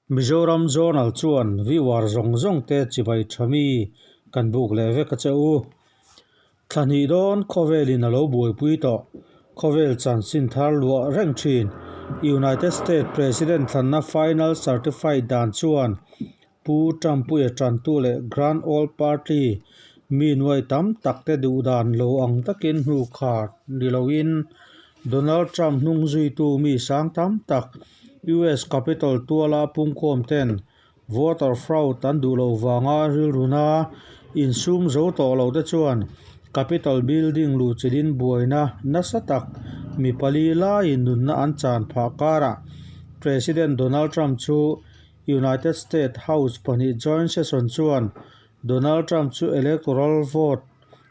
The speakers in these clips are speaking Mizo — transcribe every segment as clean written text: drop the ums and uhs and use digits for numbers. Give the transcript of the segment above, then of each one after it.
Mizoram Journal chuan viewer zawng zawng te chibai tha mi kan buk leh vek a che u. Thla hnih dawn khawvel in a lo buaipui tawh. Khawvel chanchin thar luah reng thin. United States President thlanna final certified dan chuan Pu Trumpuia tantu leh Grand Old Party mi nuai tam tak te duh dan lo ang takin hnu khar ni loin Donald Trump hnung zuitu mi sang tam tak US Capitol tuala pungkhawm ten voter fraud an duh loh vanga rilruna insum zo tawh lo te chuan Capitol building luhchilhin buaina nasa tak mi pali laiin nunna an chan phah karah President Donald Trump chu United States House pahnih joint session chuan Donald Trump chu electoral vote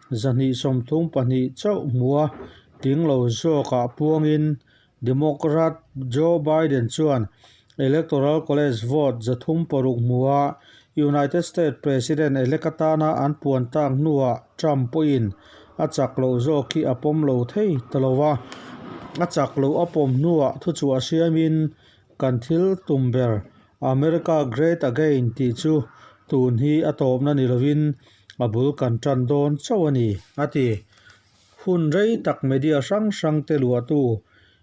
232 chauh hmua tling lo zawkah puangin Democrat Joe Biden chuan electoral college vote 306 hmua United States President elect atana an puan tak hnuah Trump pawhin a chak loh zawk hi a pawm lo thei ta lo a, a chak loh a pawm hnuah thuchhuah siamin Kan thil tum ber America Great Again tih chu tun hi a tawpna ni lovin a bul kan tan dawn chauh a ni, a ti. Hun rei tak media hrang hrang te luahtu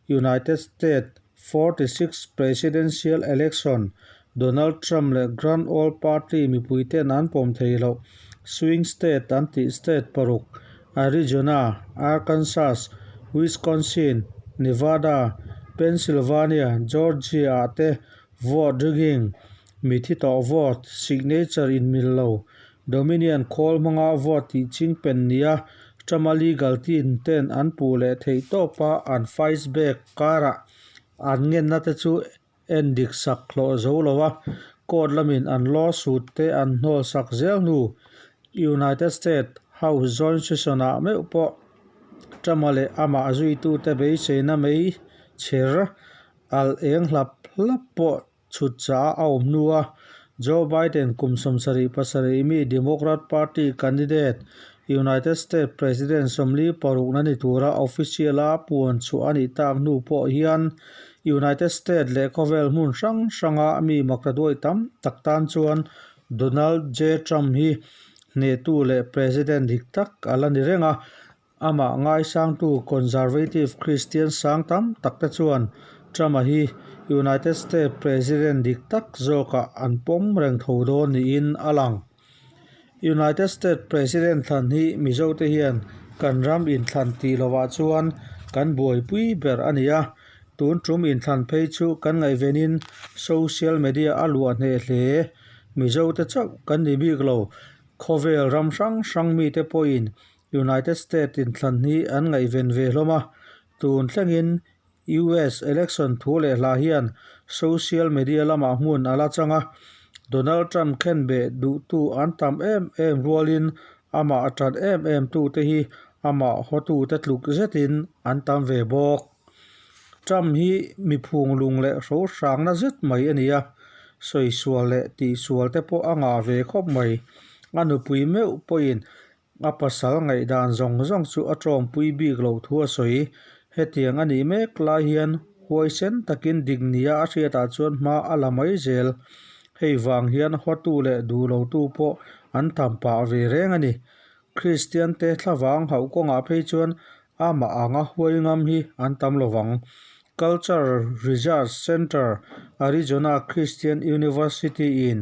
United States 46th Presidential Election Donald Trump leh Grand Old Party mipuiten an pawm thei loh swing state an tih state paruk Arizona, Arkansas, Wisconsin, Nevada, Pennsylvania, Georgia ah te vote rigging, mithi tawh vote, signature inmil lo, Dominion khawl hmanga vote tih ching pen nia Trump-a legal team ten an puh leh theih tawpa an fight back karah an ngenna te chu en dik sak hlawh zo lo a, court lamin an lawsuit te an hnawl sak zel hnu United States House joint session ah meuh pawh Trump-a leh amah zuitute beiseina mai chher alh eng hlap hlap pawh chhut chah a awm hnu a, Joe Biden kum 77 mi Democrat Party candidate United States President 46 na ni tura official a puan chhuah a nih tak hnu pawh hian United States leh khawvel hmun hrang hranga mi maktaduai tam tak tan chuan Donald J. Trump hi hnehtu leh President dik tak a la ni reng a. Amah ngaisangtu Conservative Christian sang tam tak te chuan Trump-a hi United States President dik tak zawkah an pawm reng tho dawn niin a lang. United States President thlan hi Mizote hian kan ram inthlan tih lovah chuan kan buaipui ber a ni a, tun tum inthlan phei chu kan ngaihvenin social media a luah hneh hle. Mizote chauh kan ni bik lo, khawvel ram hrang hrang mite pawhin United States inthlan hi an ngaihven ve hlawm a, tun thlengin US election thu leh hla hian social media lamah hmun a la chang a, Donald Trump khenbeh duhtu an tam em em rualin amah a ṭan em em tute hi amah hawtute tluk zetin an tam ve bawk. Trump hi mi phunglung leh hrohrangna zet mai a ni a, sawisual leh tihsual te pawh a ngah ve khawp mai. A nupui meuh pawhin A pasal ngaihdan zawng zawng chu a tawngpui bik loh thu a sawi. Hetiang a nih mek lai hian huaisen takin dik nia a hriatah chuan hma a la mai zel. Hei vang hian hawtu leh duhlotu pawh an tham pah ve reng a ni. Kristian te thlavang hauh kawngah phei chuan amah anga huai ngam hi an tam lovang. Culture Research Centre, Arizona Christian University in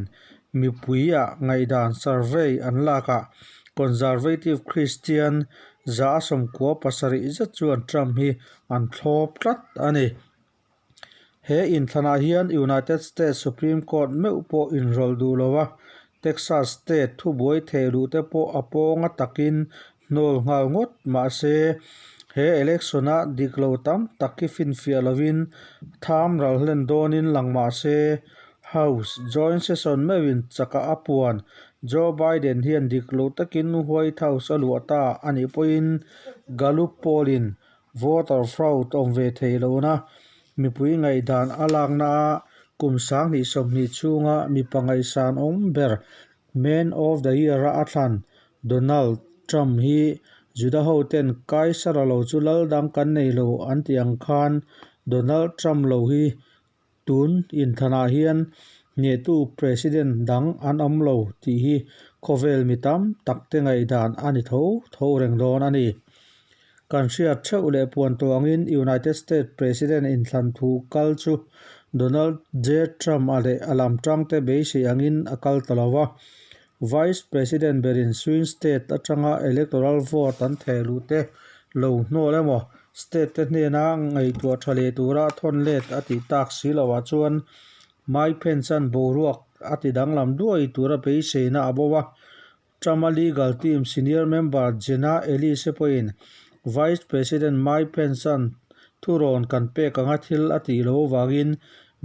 Mipuia ngaihdan survey an lakah Conservative Christian 97% zet chuan Trump hi an thlawp tlat a ni. He inthlanah hian United States Supreme Court meuh pawh inrawlh duh lo a, Texas state thubuai theh luh te pawh a pawnga takin hnawl nghal ngawt mah se, he election-a dik lo tam tak hi finfiah lovin tham ral hlen dawnin lang mah se, House joint session meuhin chaka a puan Joe Biden hian dik lo takin White House a luah ta a nih pawhin Gallup poll-in voter fraud awm ve thei lohna mipui ngaihdan a lakna a kum 2020 chhunga mipa ngaihsan awm ber Man of the Year-a a thlan Donald Trump hi Juda hoten Kaisara lo chu lal dang kan nei lo an tih ang khan Donald Trump lo hi tun inthlanah hian Hnehtu President dang an awm lo tih hi khawvel mi tam tak te ngaihdan a ni tho tho reng dawn a ni. Kan hriat theuh leh puan tawh angin United States President inthlan thu kal chu Donald J. Trump-a leh a lam tangte beisei angin a kal ta lo va. Vice President berin swing state atanga electoral vote an theh luh te lo hnawl emaw, state te hnena ngaihtuah tha leh tura thawn let a tih tak si loah chuan Mike Pence-a'n boruak a ti danglam duai tura beiseina a bo a. Trump-a legal team senior member Jenna Ellis-e pawhin Vice President Mike Pence-a'n thurawn kan pek anga thil a tih loh avangin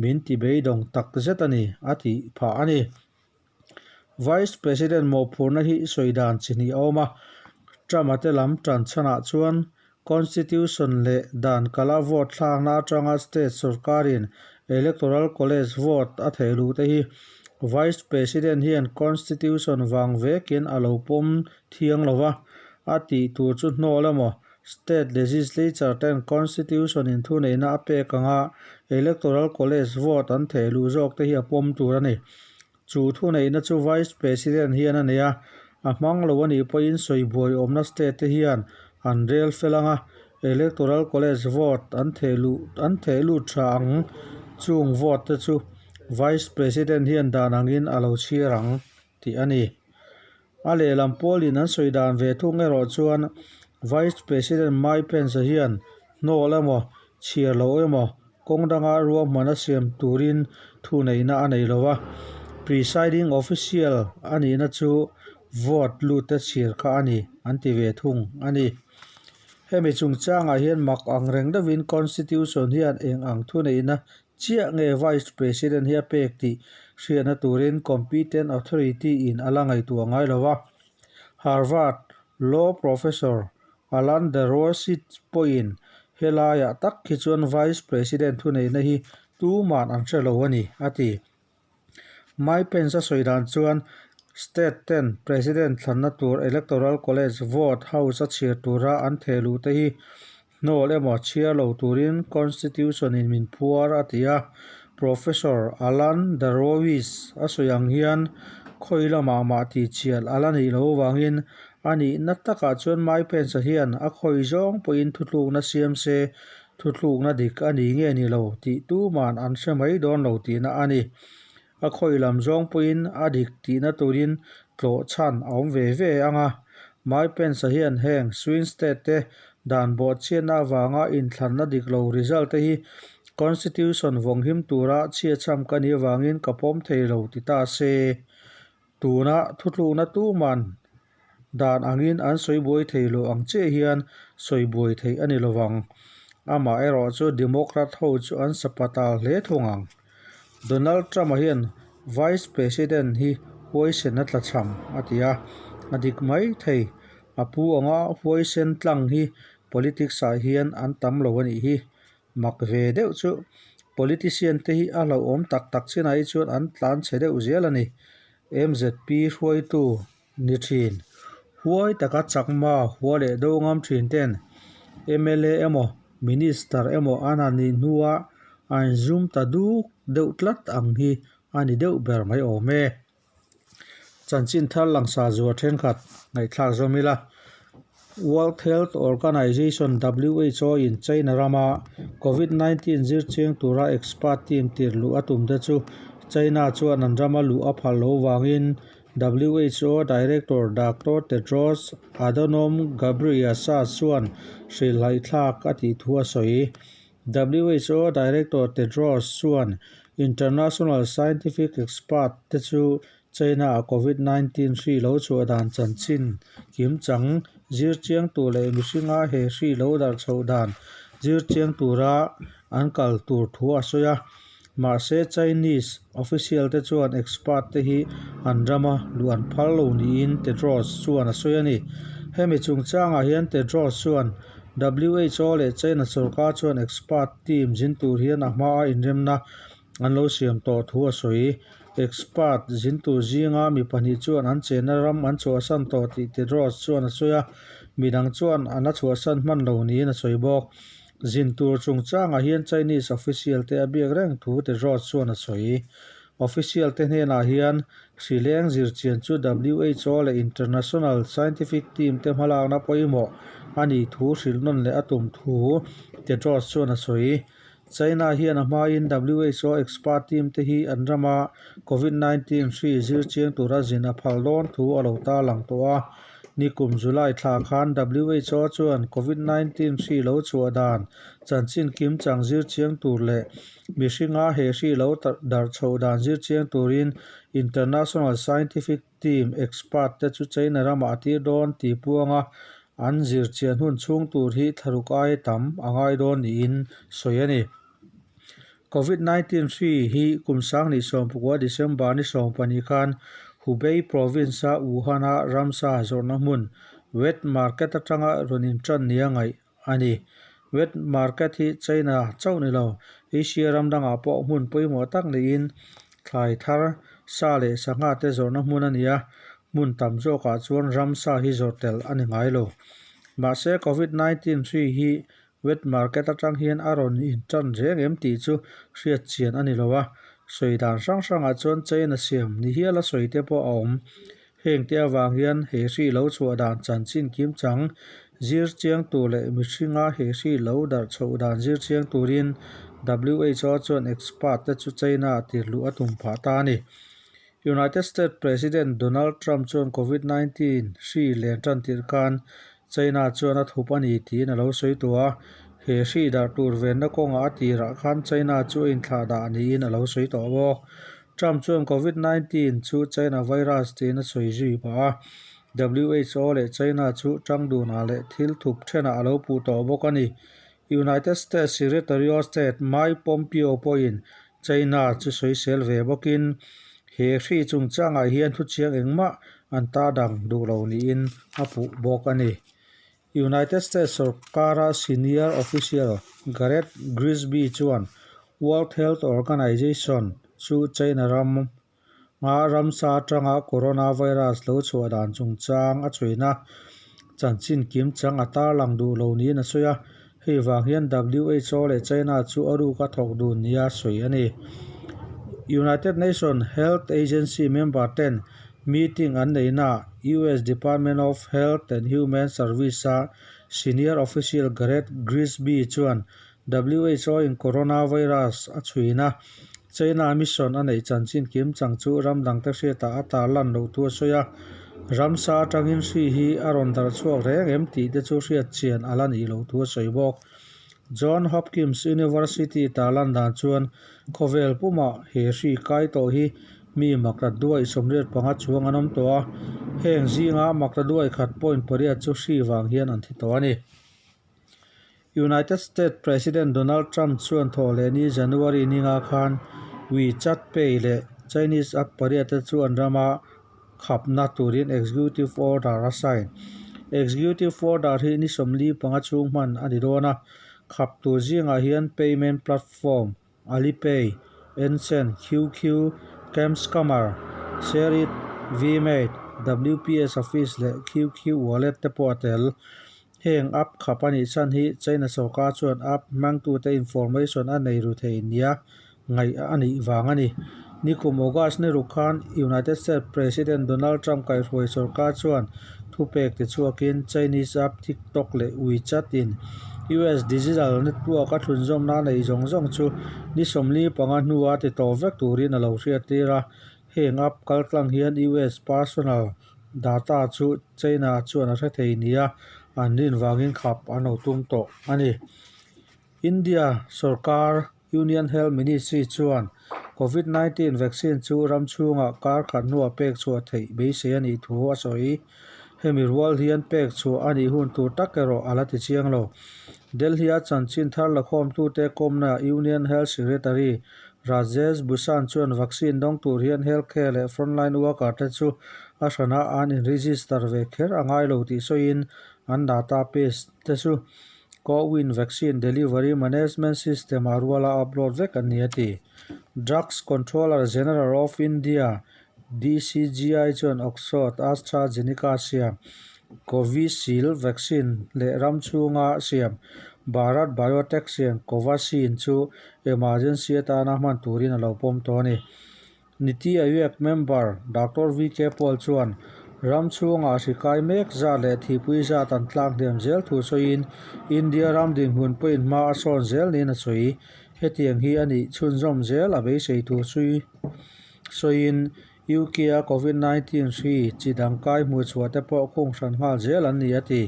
min ti beidawng tak zet a ni, a tih phah a ni. Vice President mawhphurhna hi sawi dan chi hnih a awm a, Trump-a te lam tan chhanah chuan Constitution leh dan kala vote thlakna atanga state sorkarin Electoral College vote a theih luh te hi Vice President hian Constitution vang vekin a lo pawm thiang lo va, a tih tur chu hnawl emaw State legislature ten Constitution in thuneihna a pek anga Electoral College vote an theh luh zawk te hi a pawm tur a ni. Chu thuneihna chu Vice President hian a nei a, a hmang lo a nih pawhin sawi buai awmna state te hian an rel fel anga Electoral College vote an theh luh an theh lut tha ang. Chung vote te chu Vice President hian dan angin a lo chhiar ang tih a ni. A lehlam pawlin an sawi dan ve thung erawh chuan Vice President Mike Pence-a hian hnawl emaw, chhiar lo emaw kawng danga ruahman a siam turin thuneihna a nei lo a, presiding official a nihna chu vote lutte chhiar kha a ni an ti ve thung a ni. Hemi chungchangah hian mak ang reng deuhin Constitution hian eng ang thuneihna Chiah nge Vice President hi a pek tih hriatna turin competent authority in a la ngaihtuah ngai lo va. Harvard Law Professor Alan Dershowitz pawhin helaiah tak hi chuan Vice President thuneihna hi tuman an hre lo a ni, a ti. Mike Pence a sawi dan chuan state ten President thlanna tur Electoral College vote house a chhiar tura an theh luh te hi Hnawl emaw chhiar lo turin Constitution in min phuar a ti a, Professor Alan Dershowitz a sawi ang hian khawi lamah mah tih chial a la nih loh avangin a nihna takah chuan Mike Pence-a hian a khawi zawng pawhin thutlukna siam se thutlukna dik a ni nge ni lo tih tuman an hre mai dawn lo tihna a ni. A khawi lam zawng pawhin a dik tihna turin tlawh chhan a awm ve ve ang a. Mike Pence-a hian heng swing state te dan bawhchhiatna avanga inthlanna dik lo result te hi Constitution vawnghim tura chhiachham ka nih avangin ka pawm thei lo ti ta se. Tuna thutlukna tuman dan angin an sawi buai thei lo ang chiah hian sawi buai theih a ni lovang. Amaherawh chu Democrat ho chu an sapatal hle thung ang. Donald Trump-a hian Vice President hi huaisen a tlachham a ti a, a dik mai thei. A pu anga huaisen tlang hi politics-ah hian an tam lo a nih hi. Mak ve deuh chu politician te hi a hlauhawm tak tak chinah hi chuan an tlan chhe deuh zel a ni. MZP hruaitu ni thin. Huai taka chakma hua leh do ngam thin ten mla emaw minister emaw an han nih hnua a inzum ta duk deuh tlat ang hi a ni deuh ber mai awm e. Chanchin thar langsa zuar thenkhat ngaihthlak zawm ila, World Health Organization, who, in China rama Covid 19 zirchiang tura expert team tir luh a tum te chu China chuan an rama luh a phal lo vangin who Director Doctor Tedros Adhanom Ghebreyesus chuan hrilhhaihthlak a tih thu a sawi. Who Director Tedros chuan international scientific expert te chu China-a Covid 19 hri lo chhuah dan chanchin kim chang zir chiang tur leh mihringa he hri lo darh chhoh dan zir chiang tura an kal tur thu a sawi a. Mahse Chinese official te chuan expert te hi an rama luh an phal lo niin Tedros chuan a sawi a ni. Hemi chungchangah hian Tedros chuan who leh China sorkar chuan expert team zin tur hian a hmaa inremna an lo siam tawh thu a sawi. Expert zin tur zinga mi pahnih chuan an chenna ram an chhuahsan tawh tih Tedros chuan a sawi a, midang chuan an la chhuahsan hman lo niin a sawi bawk. Zin tur chungchangah hian Chinese official te a biak reng thu Tedros chuan a sawi. Official te hnenah hian hri leng zirchian chu WHO leh international scientific team te hmalakna pawimawh a nih thu hrilh nawn leh a tum thu Tedros chuan a sawi. China hian a hmain WHO expert team te hi an rama Covid 19 hri zirchiang tura zin a phal dawn thu a lo tarlang tawh a. Nikum July thla khan WHO chuan Covid 19 hri lo chhuah dan chanchin kimchang zirchiang tur leh mihringa he hri lo darh chhoh dan zirchiang turin international scientific team expert te chu China ramah a tir dawn tih puanga an zirchian hun chhung tur hi thlaruk aia tam a ngai dawn niin sawi a ni. Covid 19 hri hi kum sanghnih sawmpakua December ni 12 khan Hubei province-a Wuhan-a ramsa zawrhna hmun wet market atanga rawn intan nia ngaih a ni. Wet market hi China chauh ni lo, Asia ram dangah pawh hmun pawimawh tak niin thlai thar, sa leh sangha te zawrhna hmun a ni a, hmun tam zawkah chuan ramsa hi zawrh tel a ni ngai lo. Mahse, Covid 19 hri hi wet market atang hian a rawn intan reng em tih chu hriat chian a ni lo a, sawi dan hrang hrangah chuan China siam ni hiala sawi te pawh a awm. Heng te avang hian he hri lo chhuah dan chanchin kimchang zir chiang tur leh mihringa he hri lo darh chhoh dan zir chiang turin WHO chuan expert te chu China a tir luh a tum phah ta a ni. United States President Donald Trump chuan Covid 19 hri len tan tirh khan China chuan a thup a ni tiin a lo sawi tawh a, he hri darh tur venna kawngah a tirah khan China chu a inthlah dah niin a lo sawi tawh bawk. Trump chuan Covid 19 chu China virus tiin a sawi zui pah a, WHO leh China chu tang dunah leh thil thup thenah a lo puh tawh bawk a ni. United States Secretary of State Mike Pompeo pawhin China chu sawisel ve bawkin he hri chungchangah hian thuchiang engmah an ta dang duh lo niin a puh bawk a ni. United States sorkara senior official Garrett Grisby chuan World Health Organization chu China ram nga ramsa atanga coronavirus lo chhuah dan chungchang a chhuina chanchin kimchang a tarlang duh lo niin a sawi a, hei vang hian WHO leh China chu a ruka thawk dun nia sawi a ni. United Nations Health Agency member ten meeting an neihnaah US Department of Health and Human Service-a senior official Garrett Grisby chuan WHO in coronavirus a chhuina China mission a neih chanchin kimchang chu ram dangte hriatah a tarlan loh thu a sawi a, ramsa atangin hri hi a rawn darh chhuak reng em tih te chu hriat chian a la nih loh thu a sawi bawk. John Hopkins University tarlan dan chuan khawvel pumah he hri kai tawh hi mi makla duai 85 chuang an awm tawh a, heng zinga makla duai khat point pariat chu hri vang hian an thi tawh a ni. United States President Donald Trump chuan thawhlehni January ninga khan WeChat Pay leh Chinese app pariat te chu an rama khapna turin executive order a sign. Executive order hi ni 45 chhung hman a ni dawn a, khap tur zingah hian payment platform Alipay, Tencent, QQ, CamScanner, ShareIt, VMate, WPS Office leh QQ Wallet te pawh a tel. Heng app khap a nih chhan hi China sorkar chuan app hmangtute information a nei ru thei nia ngaih a nih vang a ni. Nikum August ni ruk khan United States President Donald Trump kaihhruai sorkar chuan thupek tichhuakin Chinese app TikTok leh WeChat in US digital network a thlunzawmna a neih zawng zawng chu ni 45 hnua ti tawp vek turin a lo hriattir a. Heng app kaltlang hian US personal data chu China chuan a hre thei nia an rin vangin khap an lo tum tawh a ni. India sorkar Union Health Ministry chuan Covid 19 vaccine chu ram chhungah kar khat hnuah pek chhuah theih beisei a nih thu a sawi. Hemi rual hian pek chhuah a nih hun tur tak erawh a la ti chiang lo. Delhi-a chanchin thar lakhawmtute kawmna Union Health Secretary Rajesh Bhushan chuan vaccine dawng tur hian healthcare leh frontline worker te chu a hrana an in-register ve kher a ngai lo tih sawiin an database te chu CoWIN vaccine delivery management system a ruala upload vek an ni a ti. Drugs Controller General of India, DCGI, chuan Oxford AstraZeneca siam Covishield vaccine leh ram chhunga siam Bharat Biotech siam Covaxin chu emergency atana hman turin a lo pawm tawh a ni. Niti Aayog member Doctor VK Paul chuan ram chhungah hri kai mek zat leh thihpui zat an tlak hniam zel thu sawiin India ram dinhmun pawhin hma a sawn zel niin a sawi. Hetiang hi a nih chhunzawm zel a beisei thu sawiin UK-a Covid 19 hri chi dang kai hmuhchhuah te pawh khung hran nghal zel an ni a ti.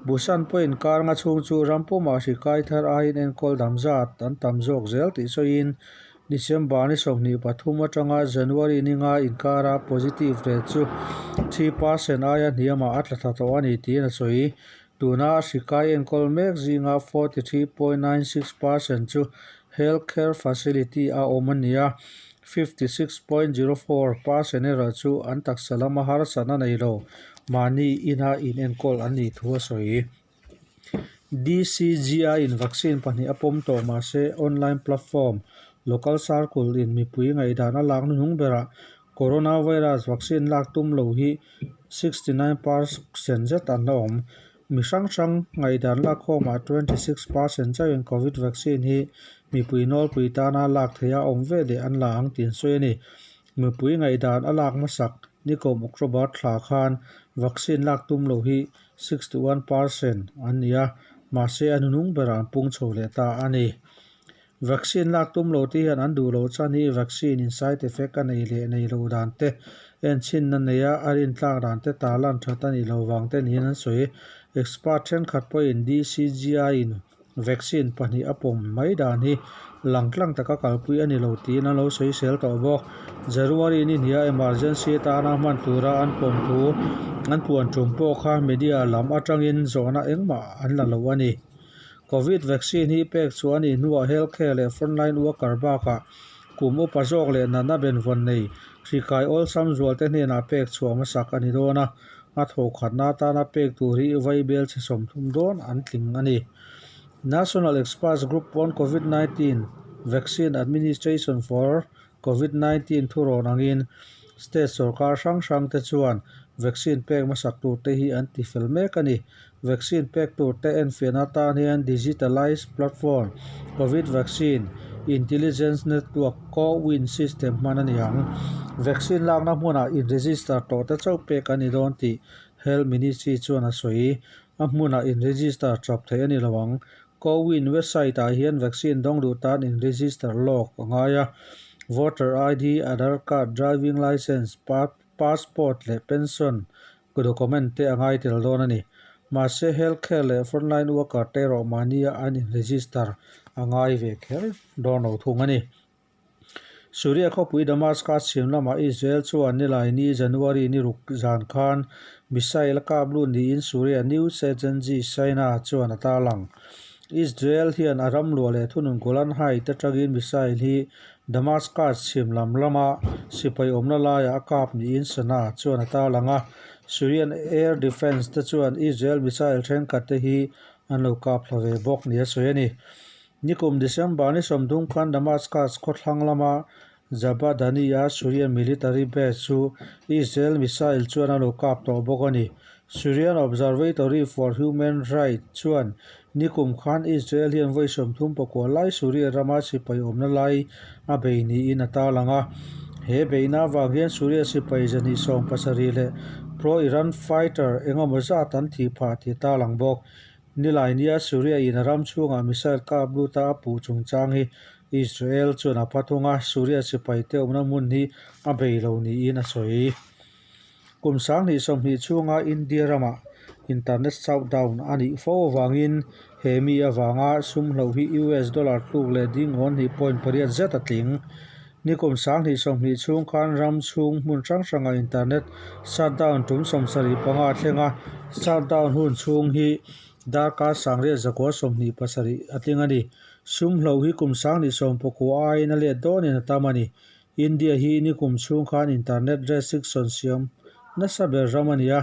Busan pawhin kar nga chhung chu ram pumah hri kai thar aiin enkawl dam zat an tam zawk zel tih sawiin December ni 23 atanga January ni nga inkara positive rate chu 3% aia hniamah a tla thla tawh a ni tiin a sawi. Tuna hri kai enkawl mek zinga 43.96% chu healthcare facility a awm a ni a, 56.04% erawh chu an taksa lama harsatna nei lo mahni ina inenkawl an nih thu a sawi. DCGI-in vaccine pahnih a pawm tawh mah se online platform Local Circle in mipui ngaihdan a lak hnuhnung berah coronavirus vaccine lak tum lo hi 69% zet an la awm. Mi hrang hrang ngaihdan lakkhawmah 26% chauhin Covid vaccine hi mipui nawlpui tana lak theih a awm ve leh an la ang tih an sawi a ni. Mipui ngaihdan a lak hmasak nikum October thla khan vaccine lak tum lo hi 61% an ni a, mahse a hnuhnung berah an pung chho leh ta a ni. Vaccine lak tum lo te hian an duh loh chuan hi vaccine in side effect a nei leh nei loh dan te, enchhinna neia a rintlak dan te tarlan that a nih loh vang te niin an sawi. Expert thenkhat pawhin DCGI in vaccine pahnih a pawm mai dan hi langtlang taka kalpui a ni lo tiin an lo sawisel tawh bawk. January ni hniha emergency atana hman tura an pawm thu an puan tum pawh kha media lam atangin zawhna engmah an la lo a ni. Covid vaccine hi pek chu a nih hnuah healthcare leh frontline worker bakah kum upa zawk leh natna benvawn nei hri kai awlsam zualte hnenah pek chhuah hmasak a ni dawn a, a thawhkhatna atana pek tur hi vaibel chhe 30 dawn an tling a ni. National Experts Group on Covid 19 Vaccine Administration for Covid 19 thurawn angin state sorkar hrang hrangte chuan vaccine pek hmasak turte hi an ti fel mek a ni. Vaccine pek turte enfiahna atan hian digitalised platform Covid Vaccine Intelligence Network, CoWIN, system hman a ni ang. Vaccine lakna hmunah in-register tawhte chauh pek a ni dawn tih Health Ministry chuan a sawi. A hmunah in-register chawp theih a ni lo ang. CoWIN website ah hian vaccine dawng duh tan in-register lawk a ngai a. Voter ID, Aadhaar card, driving licence, passport leh pension document te a ngai tel dawn a ni. Mahse healthcare leh frontline worker te erawh mahnia an in-register a ngai ve kher dawn lo thung a ni. Syria khawpui Damascus chhim lamah Israel chuan Nilaini January ni ruk zan khan missile a kap lut niin Syria news agency Saina chuan a tarlang. Israel hian a ram luah leh thunun Golan Heights atangin missile hi Damascus chhim lam lama sipai awmna laiah a kap niin Sana chuan a tarlang a. Syrian air defence te chuan Israel missile thenkhat te hi an lo kap thla ve bawk nia sawi a ni. Nikum December ni 30 khan Damascus khawthlang lama Zabadani-a Syrian military base chu Israel missile chuan a lo kap tawh bawk a ni. Syrian Observatory for Human Rights chuan nikum khan Israel hian vawi 39 lai Syria rama sipai awmna lai a bei niin a tarlang a. He beihna avang hian Syria sipai 270 leh pro-Iran fighter engemaw zat an thih phah tih a tarlang bawk. Nilainia Syria-in a ram chhungah missile kap luta a puh chungchang hi Israel chuan a phathung a, Syria sipaite awmna hmun hi a bei lo niin a sawi. Kum 2020 chhunga India ramah internet shutdown a nih fo avangin he mi avanga sum hloh hi US dollar tluk leh ding ngawn hnih point pariat zet a tling. Nikum 2020 chhung khan ram chhung hmun hrang hrangah internet shutdown tum 75 a thleng a, shutdown hun chhung hi darkar 927 a tling a ni. Sum hloh hi kum 2019 aiin a let dawnin a tam a ni. India hi nikum chhung khan internet restriction siam nasa ber ram a ni a,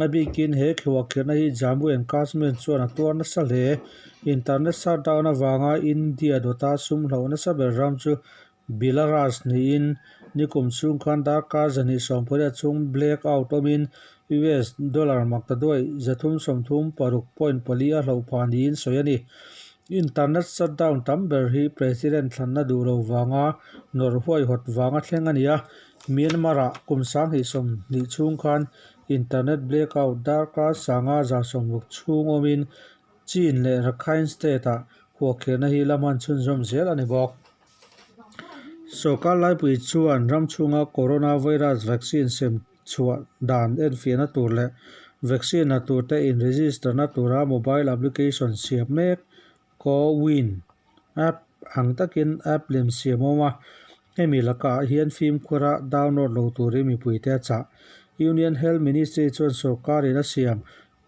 a bikin he khuahkhirhna hi Jammu and Kashmir chuan a tuar nasa hle. Internet shutdown avanga India dawta sum hloh nasa ber ram chu Belarus niin nikum chhung khan darkar 280 chhung blackout awmin US dollar maktaduai 336.4 a hloh phah niin sawi a ni. Internet shutdown tam ber hi President thlanna duh lo vanga nawrh huaihawt vanga thleng a ni a. Myanmar-ah kum 2020 chhung khan internet blackout darkar 560 chhung awmin Chin leh Rakhine State-ah khuahkhirhna hi la hman chhunzawm zel a ni bawk. Sorkar laipui chuan ram chhunga coronavirus vaccine sem chhuah dan enfiahna tur leh vaccine la turte in-register-na tura mobile application siam mek CoWIN app ang takin app lem siam a awm a, hemi lakah hian fimkhura download lo turin mipuite a chah. Union Health Ministry chuan sorkarin a siam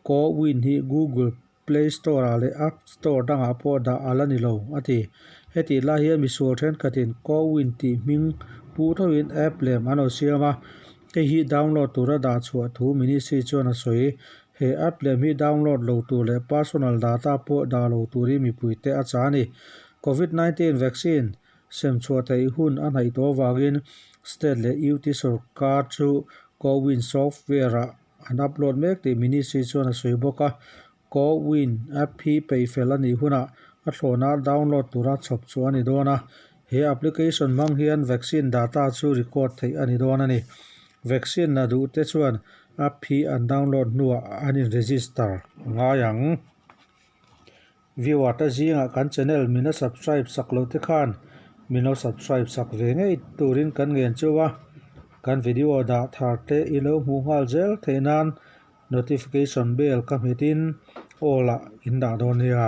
CoWIN hi Google Play Store-ah leh App Store dangah pawh dah a la ni lo, a ti. Hetih lai hian misual thenkhatin CoWIN tih hming pu thoin app lem an lo siam a, hei hi download tura dah chhuah thu Ministry chuan a sawi. He app lem hi download lo tur leh personal data pawh dah lo turin mipuite a chah a ni. Covid 19 vaccine sem chhuah theih hun a hnaih tawh avangin state leh UT sorkar chu CoWIN software-ah An upload mek tih Ministry chuan a sawi bawk a, CoWIN app hi peihfel a nih hunah a thlawhna download tura chhawp chu a ni dawn a, he application hmang hian vaccine data chu record theih a ni dawn a ni. Vaccine la duh te chuan app hi an download hnuah an in register a ngai ang. Viewer te zingah kan channel min la subscribe sak loh te khan min lo subscribe sak ve ngei turin kan ngen cheu a, kan video dah thar te i lo hmuh nghal zel theih nan notification bell ka hmet in all ah in dah dawn nia.